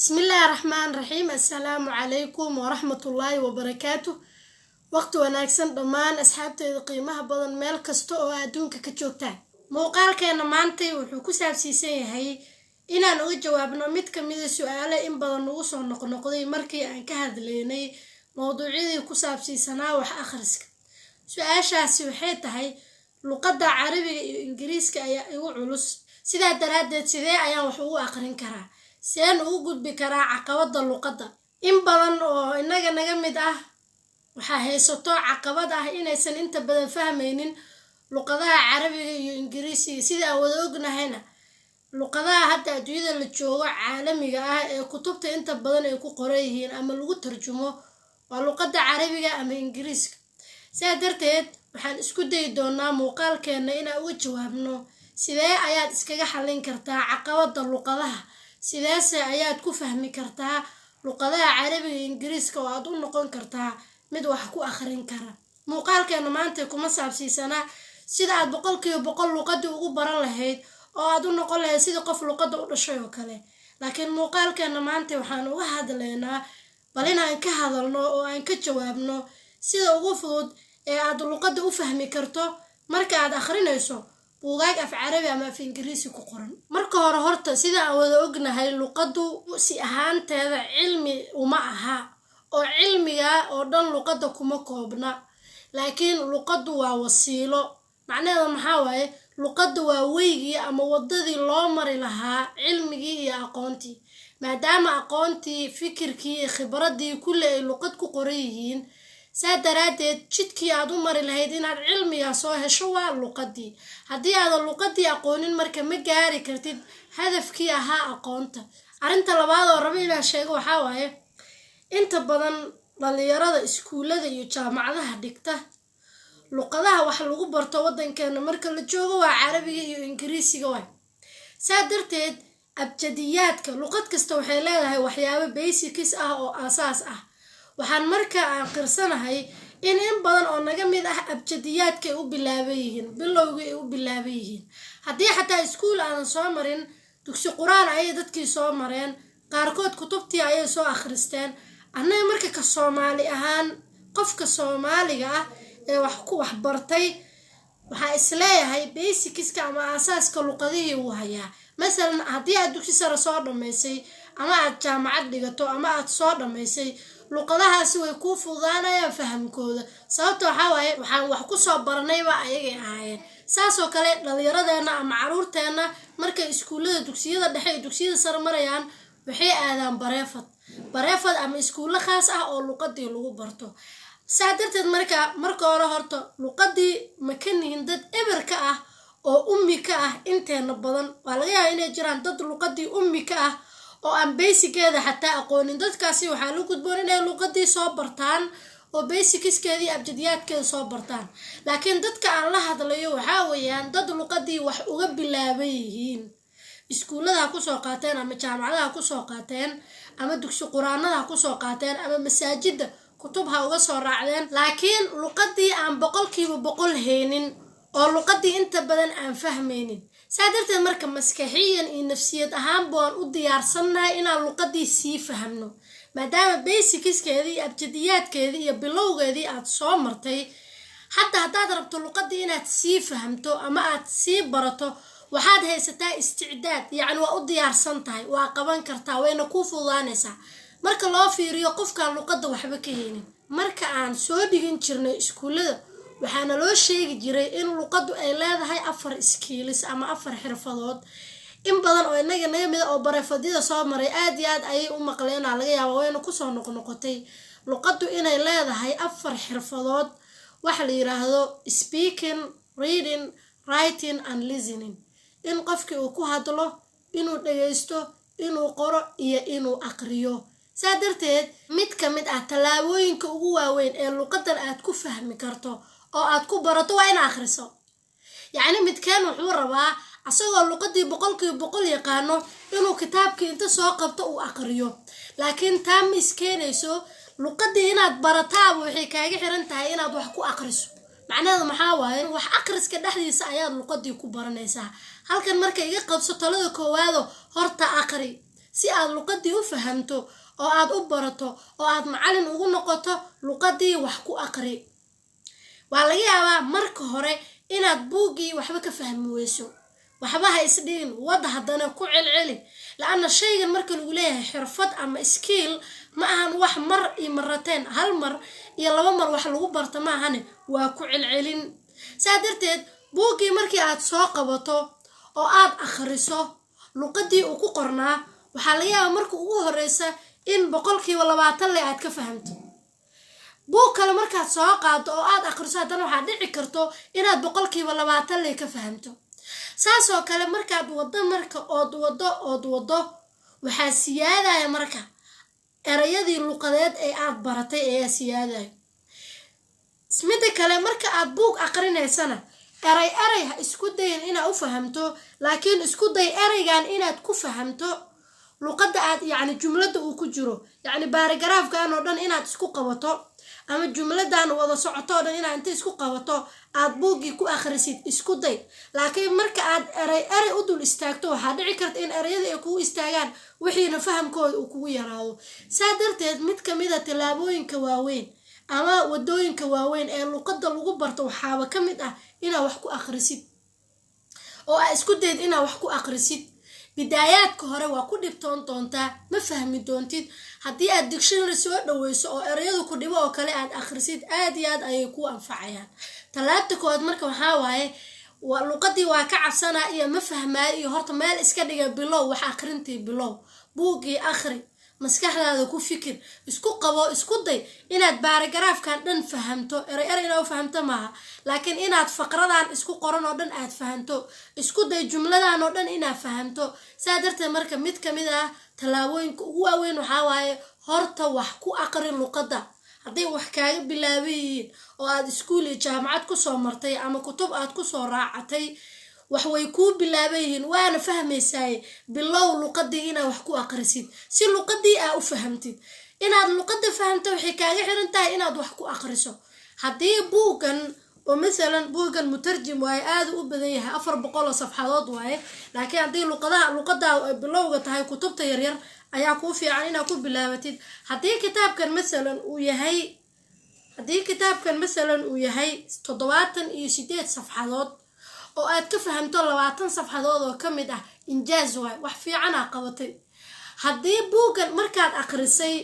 Bismillaahi raxmaan raxiim. Assalaamu calaykum waraxmatullaahi wabarakaatu. Waqti wanaagsan dhammaan asxaabteeda qiimaha badan, meel kasta oo adduunka ka joogtaan. Muuqaalkeena maantay wuxuu ku saabsiisan yahay inaan uga jawaabno mid kamida su-aale in badan nagu soo noqnoqday markii aan ka hadlaynay mowduucyadii ku saabsiisanaa wax akhriska. Su-aashaasi waxay tahay: luqadda Carabiga iyo Ingiriiska ayaa igu culus, sidaa daraaddeed sidee ayaan wax ugu aqrin karaa? Seen ugu gudbi karaa caqabadda luqadda? In badan oo innaga naga mid ah waxaa haysato caqabad ah inaysan inta badan fahmaynin luqadaha Carabiga iyo Ingiriisiga. Sida aan wada ognahayna, luqadaha hadda adduunyada la joogo caalamiga ah ee kutubta inta badan ay ku qoran yihiin ama lagu tarjumo waa luqadda Carabiga ama Ingiriiska. Sidaa darteed waxaan isku dayi doonaa muuqaalkeena inaan uga jawaabno: sidee ayaad iskaga xallin kartaa caqabadda luqadaha? Sideese ayaad ku fahmi kartaa luqadaha Carabiga iyo Ingiriiska oo aad u noqon kartaa mid wax ku akhrin kara? Muuqaalkeena maanta kuma saabsiisanaa sida aad 100% luqadii ugu baran lahayd oo aad u noqon lahayd sida qof luqadda u dhashay oo kale, laakiin muuqaalkeena maanta waxaan uga hadlaynaa bal inaan ka hadalno oo aan ka jawaabno sida ugu fudud ee aad luqadda u fahmi karto marka aad akhrinayso buugaag af Carabi ama af Ingiriisi ku qoran. Marka hore horta, sida aan wada ognahay, luqaddu si ahaanteeda cilmi uma aha oo cilmiga oo dhan luqadda kuma koobna, laakiin luqaddu waa wasiilo. Macnaheeda maxaa waaye? Luqadda waa weygii ama waddadii loo mari lahaa cilmigii iyo aqoontii. Maadaama aqoontii, fikirkii iyo khibraddii kulli ay luqad ku qoran yihiin, saa daraaddeed jidkii aad u mari lahayd inaad cilmigaa soo hesho waa luqadii. Haddii aadan luqadii aqoonin marka, ma gaari kartid hadafkii ahaa aqoonta. Arrinta labaad oo rabo inaan sheego waxaa waaye: inta badan dhalinyarada iskuullada iyo jaamacadaha dhigta, luqadaha wax lagu barto waddankeena marka la joogo waa Carabiga iyo Ingiriisiga waay. Saa darteed abjadiyaadka luqad kasta waxay leedahay waxyaabo basics ah oo aasaas ah. Waxaan marka aan qirsanahay in badan oo naga mid ah abjadiyaadka ay u bilaaban yihiin, bilowgii ay u bilaaban yihiin. Haddii xataa iskuul aadan soo marin, dugsi Qur-aan ayay dadkii soo mareen, qaarkood kutubtii ayay soo akhristeen. Annaga marka ka Soomaali ahaan, qofka Soomaaliga ah ee wax ku waxbartay, waxaa isleeyahay basicska ama aasaaska luqadihii uu hayaa. Masalan, haddii aad dugsi sare soo dhammaysay ama aad jaamacad dhigato ama aad soo dhammaysay, luqadahaasi way kuu fududaanayaan fahamkooda. Sababta waxaa waaye, waxaan wax kusoo baranayba ayagay ahaayeen. Saasoo kale dhalinyaradeenna ama caruurteenna markay iskuullada dugsiyada dhexe iyo dugsiyada sare marayaan, waxay aadaan private ama iskuullo khaas ah oo luqadii lagu barto. Saa darteed marka, marka hore horta luqadii ma ka nihin dad eber ka ah oo ummi ka ah. Inteena badan waa laga yaaba inay jiraan dad luqadii ummi ka ah oo aan basiceeda xataa aqoonin. Dadkaasi waxaa la gudboon inay luqadii soo bartaan oo basicskeedii, abjadiyaadkeeda soo bartaan. Laakiin dadka aan la hadlayo waxaa weeyaan dad luqadii wax uga bilaaban yihiin, iskuullada ha kusoo qaateen ama jaamacadaha kusoo qaateen ama dugsi Qur-aanada ha kusoo qaateen ama masaajida kutub ha uga soo raacdeen, laakiin luqadii aan 100% haynin oo luqadii inta badan aan fahmaynin. Saa darteed marka maskaxiyan iyo nafsiyad ahaanba waan u diyaarsannahay inaan luqadii sii fahmno. Maadaama basicskeedii iyo abjadiyaadkeedii iyo bilowgeedii aad soo martay, hadda haddaad rabto luqadii inaad sii fahamto ama aad sii barato, waxaad haysataa isticdaad, yacni waa u diyaarsan tahay, waa qaban kartaa, wayna kuu fududaanaysaa marka loo fiiriyo qofkaan luqadda waxba ka haynin. Marka aan soo dhigin jirnay iskuullada, waxaana loo sheegi jiray in luqaddu ay leedahay afar skills ama afar xirfadood. In badan oo inaga naga mida oo privateyada soo maray aad iyo aad ayay u maqleena laga yaaba, wayna kusoo noqnoqotay luqaddu inay leedahay afar xirfadood, waxa la yiraahdo speaking, reading, writing and listening: in qofkii uu ku hadlo, inuu dhagaysto, inuu qoro iyo inuu aqriyo. Saa darteed mid ka mid ah tallaabooyinka ugu waaweyn ee luqadan aad ku fahmi karto oo aad ku barato waa ina akhriso. Yacni midkeen wuxuu rabaa, asagoo luqadii 100% yaqaano, inuu kitaabkii inta soo qabto uu aqriyo? Laakiin taa ma iskeenayso. Luqadii inaad barataaba waxay kaaga xiran tahay inaad wax ku aqriso. Macnaheedu maxaa waaye? Wax aqriska dhexdiisa ayaad luqadii ku baranaysaa. Halkan marka iga qabso talada koowaado: horta aqri. Si aad luqadii u fahamto oo aad u barato oo aad macalin ugu noqoto, luqadii wax ku aqri. Waa laga yaabaa marka hore inaad buuggii waxba ka fahmi weyso. Waxba ha isdhigin, wada haddana ku celceli, la-anna shaygan marka lagu leeyahay xirfad ama skill ma ahan wax mar iyo marateen, hal mar iyo laba mar wax lagu barto ma ahane, waa ku celcelin. Saa darteed buuggii markii aad soo qabato oo aad akhriso luqadii uu ku qornaa, waxaa laga yaabaa marka ugu horeysa in 20% le aad ka fahamto. Buug kale markaad soo qaado oo aad akhriso, haddana waxaad dhici karto inaad 20% le ka fahamto. Saasoo kale markaad waddo, marka ood waddo ood waddo, waxaa siyaadaya marka erayadii luqadeed ee aad baratay ayaa siyaadaya. Midda kale, marka aad buug aqrinaysana, eray eray ha isku dayin inaad u fahamto, laakiin isku day eraygan inaad ku fahamto luqadda aad, yacni jumladda uu ku jiro, yacni baaragaraafkan oo dhan inaad isku qabato ama jumladan wada socoto oo dhan inaad inta isku qabato aad buuggii ku akhrisid isku day. Laakiin marka aad eray eray u dul istaagto, waxaa dhici karta in erayada ay kugu istaagaan, wixiina fahamkooda uu kugu yaraado. Saa darteed mid kamid a tallaabooyinka waaweyn ama wadooyinka waaweyn ee luqadda lagu barto waxaaba ka mid ah inaad wax ku akhrisid oo aa isku dayd inaad wax ku akhrisid. Bidaayaadka hore waa ku dhibtoon doontaa, ma fahmi doontid. Haddii aad dictionary soo dhaweyso oo erayadu ku dhibo oo kale aad akhrisid, aad iyo aad ayay ku anfacayaan. Tallaabta koowaad marka waxaa waaye, luqadii waa ka cabsanaa iyo ma fahmaayo iyo horta meel iska dhiga. Bilow wax akhrintii, bilow buuggii akhri, maskaxdaada ku fikir, isku qabo, isku day inaad baaragaraafkan dhan fahamto. Eray eray inaad u fahamto maaha, laakiin inaad faqradan isku qoran oo dhan aad fahamto isku day, jumladan oo dhan inaad fahamto. Saa darteed marka mid kamid ah tallaabooyinka ugu waaweyn waxaa waaye horta wax ku aqri luqadda. Hadday wax kaaga bilaaban yihiin oo aad iskuul iyo jaamacad kusoo martay ama kutub aad kusoo raacatay, wax way kuu bilaaban yihiin, waana fahmaysaaye, bilow luqadii inaad wax ku aqrisid si luqadii aa u fahamtid. Inaad luqadda fahamto waxay kaaga xiran tahay inaad wax ku aqriso. Haddii buuggan oo masalan buuggan mutarjim waaye, aada u badan yahay, 400 oo safxadood waaye, laakiin haddii luqadaha luqadaadu ay bilowga tahay, kutubta yaryar ayaa kuu fiican inaad ku bilaabatid. Haddii kitaabkan masalan uu yahay 78 safxadood oo aad ka fahamto 20 safxadood oo ka mid ah, injaaz waay, wax fiicanaa qabatay. Haddii buuggan markaad akhrisay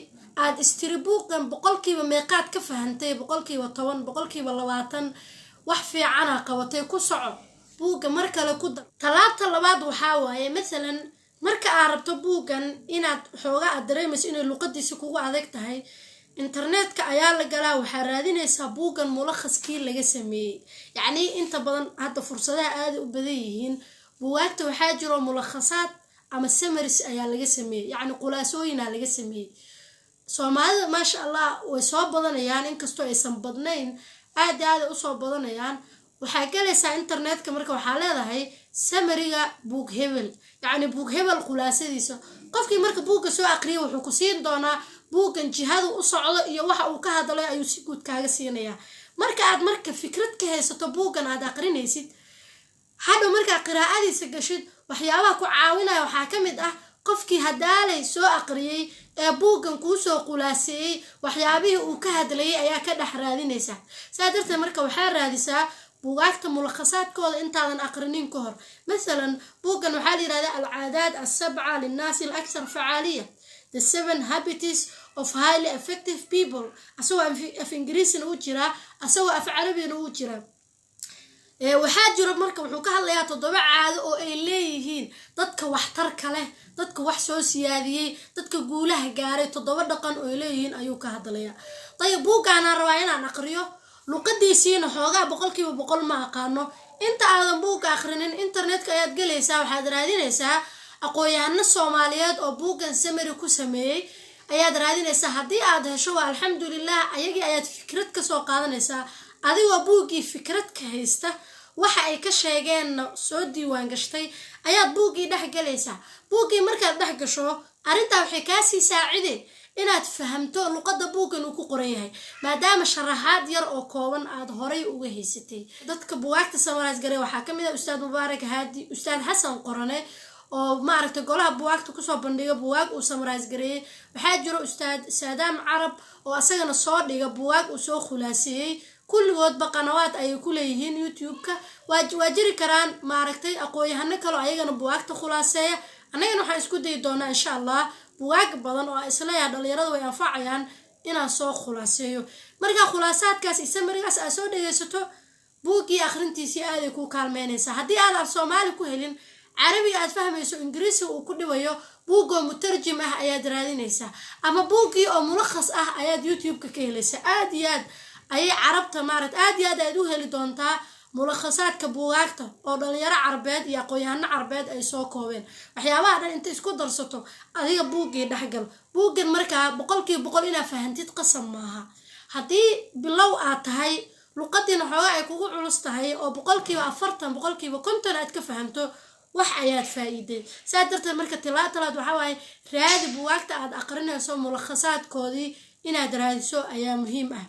aad istiri buuggan boqolkiiba meeqaad ka fahamtay, 10%, 20%, wax fiicanaa qabatay. Ku soco buugga, mar kale ku dar. Tallaabta labaad waxaa waaye, masalan marka aad rabto buuggan inaad xoogaa aad dareemayso inay luqadiisa kugu adag tahay, internetka ayaa la galaa, waxaa raadinaysaa buuggan mulakhaskii laga sameeyey. Yacnii inta badan hadda fursadaha aaday u badan yihiin. Buugaagta waxaa jiro mulakhasaad ama summaries ayaa laga sameeyey, yacni khulaasooyinaa laga sameeyey. Soomaalida, maasha Allah, way soo badanayaan, inkastoo aysan badnayn, aad aada usoo badanayaan. Waxaa galaysaa internetka, marka waxaa leedahay summary-ga buug hebel, yacni buug hebel khulaasadiisa. Qofkii marka buugga soo aqriyay wuxuu ku siin doonaa buuggan jihadu u socdo iyo waxa uu ka hadlay ayuu si guud kaaga siinayaa. Marka aad marka fikrad ka haysato buuggan aad aqrinaysid, hadhow markaa qiraa'adiisa gashid, waxyaabaha ku caawinaya waxaa ka mid ah qofkii hadaalay soo aqriyey ee buuggan kuusoo khulaaseeyey waxyaabihii uu ka hadlayay ayaa ka dhex raadinaysaa. Saa darteed marka waxaa raadisaa buugaagta mulakhasaadkooda intaadan aqrinin ka hor. Masalan buuggan waxaa la yihahdaa العادات السبعة للناس الأكثر فعالية, The Seven Habits of Highly Effective People. Asagoo af Ingiriisina uu jiraa, asagoo af Carabina uu jiraa. Waxaa jiro marka wuxuu ka hadlayaa toddoba caado oo ay leeyihiin dadka waxtarka leh, dadka wax soo siyaadiyey, dadka guulaha gaaray. Toddoba dhaqan oo ay leeyihiin ayuu ka hadlayaa. Dayib, buuggaanaan rabaa inaan aqriyo, luqadiisiina xoogaa 100% ma aqaano. Inta aadan buugga akhrinin, internetka ayaad gelaysaa, waxaad raadinaysaa aqoon-yahano Soomaaliyeed oo buuggan summary ku sameeyey ayaad raadinaysaa. Haddii aad hesho, waa alxamdulilah, ayagii ayaad fikrad kasoo qaadanaysaa. Adigoo buuggii fikrad ka haysta, waxa ay ka sheegeenna soo diiwaan gashtay, ayaad buuggii dhex galaysaa. Buuggii markaad dhex gasho, arrintaa waxay kaasii saacide inaad fahamto luqadda buuggan uu ku qoran yahay, maadaama sharaxaad yar oo kooban aad horay uga haysatay. Dadka bugaagta summarize garay waxaa ka mid ah Ustaad Mubaarak Haadi, Ustaad Xasan Qorane. oo maaragtay golaha buwaagta kusoo bandhiga buwaag uu summarise gareeyey. Waxaa jiro ustaad Saadaam Carab oo asagana soo dhiga buwaag uu soo khulaaseeyey. Kulligoodba qanawaad ayay ku leeyihiin YouTube-ka. Waa jiri karaan maaragtay aqoon-yahano kaleo ayagana buwaagta khulaaseeya. Annagana waxaan isku dayi doonaa insha Allah buwaag badan oo isleeyaha dhalinyarada way anfacayaan inaan soo khulaaseeyo. Markaa khulaasaadkaas iyo summary-gaas aad soo dhegeysato, buuggii akhrintiisii aaday kuu kaalmeynaysaa. Haddii aad af Soomaali ku helin, carabiga aad fahmayso, Ingiriisiga uu ku dhibayo, buuggoo mutarjim ah ayaad raadinaysaa ama buuggii oo mulakhas ah ayaad YouTube-ka ka helaysaa. Aad iyo aad ayay carabta maarata aad iyo aad ayaad u heli doontaa mulakhasaadka buugaagta oo dhalinyaro carbeed iyo aqoon-yahano carbeed ay soo koobeen. Waxyaabaha dhan inta isku darsato, adiga buuggii dhexgal. Buuggan markaa 100% inaad fahantid qasab maaha. Haddii bilow aad tahay, luqadiina xooga ay kugu culus tahay, oo 40%, 50% aad ka fahamto, wax ayaad faa-iiday. Saa darteed marka tilaa talaad waxaa waaye raadi buwaagta aad aqrinayso mulakhasaadkoodii inaad raadiso ayaa muhiim ah.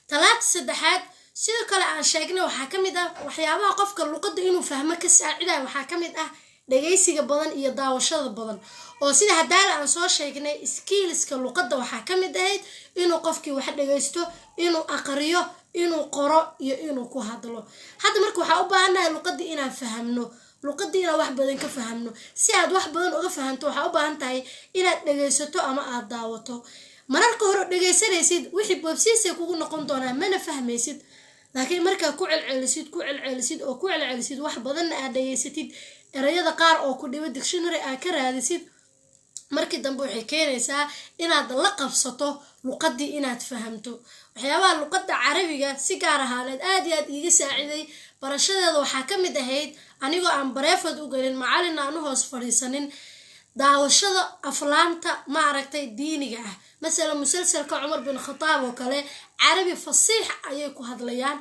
Talaata saddexaad, sidoo kale aan sheegnay, waxaa ka mid ah waxyaabaha qofka luqadda inuu fahmo ka saacidayo, waxaa ka mid ah dhagaysiga badan iyo daawashada badan. Oo sida haddaala aan soo sheegnay, skills-ka luqadda waxaa ka mid ahayd inuu qofkii wax dhagaysto, inuu aqriyo, inuu qoro iyo inuu ku hadlo. Hadda marka waxaa u baahannahay luqaddii inaan fahamno, luqadii inaad wax badan ka fahamno. Si aad wax badan uga fahamto, waxaa u baahan tahay inaad dhagaysato ama aad daawato. Mararka hore dhagaysanaysid, wixii boobsiisay kugu noqon doonaa, mana fahmaysid. Laakiin markaa ku celcelisid, ku celcelisid oo ku celcelisid, wax badanna aad dhageysatid, erayada qaar oo ku dhibo dictionary aad ka raadisid, markii dambe waxay keenaysaa inaad la qabsato luqadii, inaad fahamto. Waxyaabaha luqadda carabiga si gaar ahaaneed aad iyo aad iiga saaciday barashadeeda waxaa ka mid ahayd, anigoo aan private u gelin, macalin aan u hoos fadhiisanin, daawashada aflaamta maaragtay diiniga ah. Masalan musalsalka Cumar bin Khataab oo kale, carabi fasiix ayay ku hadlayaan.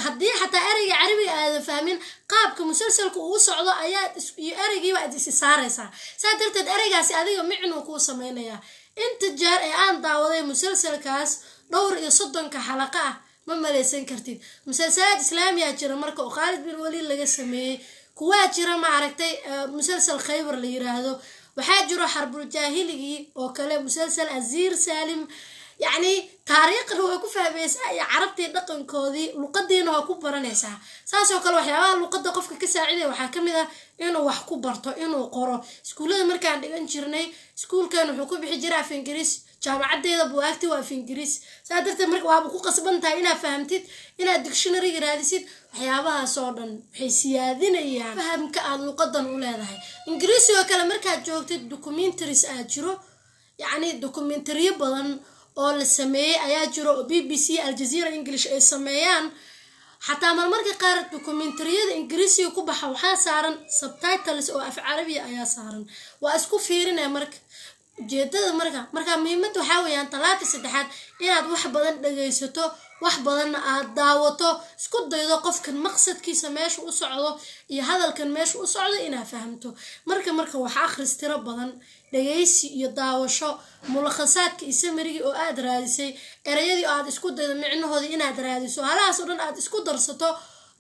Haddii xataa ereyga carabiga aadan fahmin, qaabka musalsalka uu socdo ayaad iyo ereygiiba aad isi saaraysaa. Saa darteed ereygaasi adiga micnuu kuu sameynayaa. Inta jeer ee aan daawaday musalsalkaas dhowr iyo soddonka xalaqa ah ma malaysan kartid. Musalsalaad islaamiyaa jira marka oo Khaalid bin Waliid laga sameeyey, kuwaa jira maaragtay musalsal Khaybar la yiraahdo, waxaa jiro xarbul jaahiligii oo kale, musalsal Aziir Saalim. Yacni taariikhna waa ku fahmaysaa iyo carabtii dhaqankoodii, luqadiina waa ku baranaysaa. Saas oo kale waxyaabaha luqadda qofka ka saacidaya waxaa kamid ah inuu wax ku barto, inuu qoro. Iskuullada markaan dhigan jirnay, iskuulkan wuxuu ku bixi jiray af Ingiriis, jaamacadeeda buwaagti waa af Ingiriis. Saa darteed marka waaba ku qasban tahay inaad fahamtid, inaad dictionaryga raadisid. Waxyaabahaas oo dhan waxay siyaadinayaan fahamka aada luqadan u leedahay. Ingiriisi oo kale markaad joogtid, documentaries aad jiro, yacni documentary-yo badan oo la sameeyey ayaa jiro oo BBC, Aljazeera English ay sameeyaan. Xataa marmarka qaar documentary-yada ingiriisiga ku baxa waxaa saaran subtitles oo af carabiya ayaa saaran, waa isku fiirinaya. Marka ujeedada marka muhiimadda waxaa weeyaan talaata saddexaad inaad wax badan dhagaysato, wax badanna aad daawato, isku daydo qofkan maqsadkiisa meesha u socdo iyo hadalkan meesha u socdo inaad fahamto. Marka wax akhris tiro badan, dhagaysi iyo daawasho, mulakhasaadka iyo summary-gii oo aad raadisay, ereyadii oo aad isku daydo micnahoodii inaad raadiso, halahaas oo dhan aad isku darsato,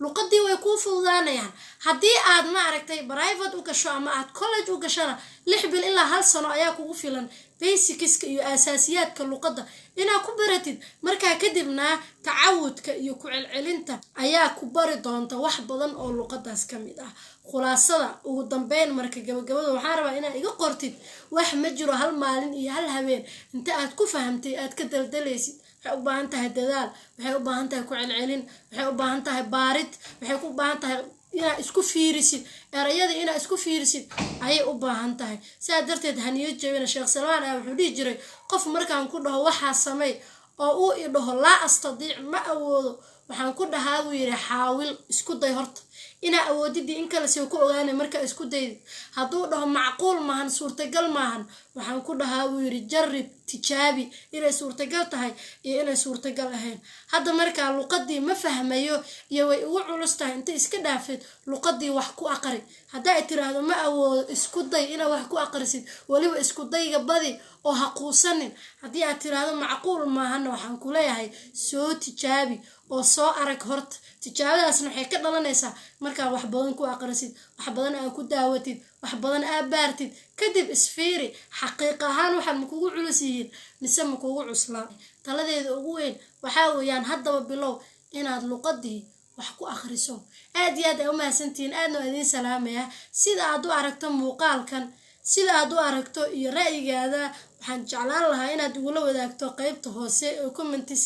luqadii way kuu fududaanayaan. Haddii aad maaragtay private u gasho ama aad college u gashona, 6 bil ilaa hal sano ayaa kugu filan basics-ka iyo asaasiyaadka luqadda inaad ku baratid. Markaa kadibna tacawudka iyo ku celcelinta ayaa ku bari doonta wax badan oo luqadaas ka mid ah. Khulaasada ugu dambeyn, marka gabagabada, waxaan rabaa inaad iga qortid: wax ma jiro hal maalin iyo hal habeen inta aad ku fahamtay aad ka daldalaysid. Waxay u baahan tahay dadaal, waxay u baahan tahay ku celcelin, waxay u baahan tahay baarid, waxay ku baahan tahay inaad isku fiirisid erayada, inaad isku fiirisid ayay u baahan tahay. Sidaa darteed haniyo jabina. Sheekh Salmaan ayaa wuxuu dhihi jiray, qof markaan ku dhaho waxaa samey oo uu i dhaho laa astadiic, ma awoodo, waxaan ku dhahaa, buu yidhi, xaawil, isku day horta. Inaa awoodidii in kale see ku ogaanay markaa isku daydid. Hadduu dhaho macquul maahan, suurtagal maahan, waxaan ku dhahaa, buu yidhi, jarib, tijaabi inay suurtagal tahay iyo inay suurtagal ahayn. Hadda markaa luqadii ma fahmayo iyo way ugu culus tahay inta iska dhaafeed, luqadii wax ku aqri. Haddaa ay tiraahdo ma awoodo, isku day inaad wax ku aqrisid, weliba isku dayga badi oo ha quusanin. Haddii aad tiraahdo macquul maahanna, waxaan ku leeyahay soo tijaabi. oo soo arag horta. Tijaabadaasna waxay ka dhalanaysaa markaa wax badan ku aqrisid, wax badan aa ku daawatid, wax badan aa baartid, kadib isfiiri xaqiiq ahaan waxaad ma kugu culus yihiin mise ma kugu cuslaa. Taladeeda ugu weyn waxaa weeyaan haddaba bilow inaad luqadii wax ku akhriso. Aad iyo aad ay umahadsantihiin, aadna waa idiin salaamaya. Sida aad u aragto muuqaalkan, sida aad u aragto iyo ra'yigaada waxaan jeclaan lahaa inaad igula wadaagto qeybta hoose ee comments.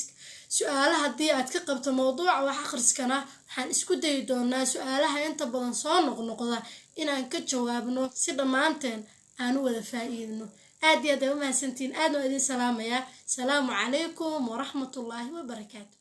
Su-aalaha haddii aad ka qabto mowduuca wax akhriskana, waxaan isku dayi doonaa su-aalaha inta badan soo noqnoqda inaan ka jawaabno si dhammaanteen aan u wada faa'iidno. Aad iyo aad ay umahadsantihiin, aadna waa idiin salaamayaa. Salaamu calaykum waraxmatullaahi wabarakaatu.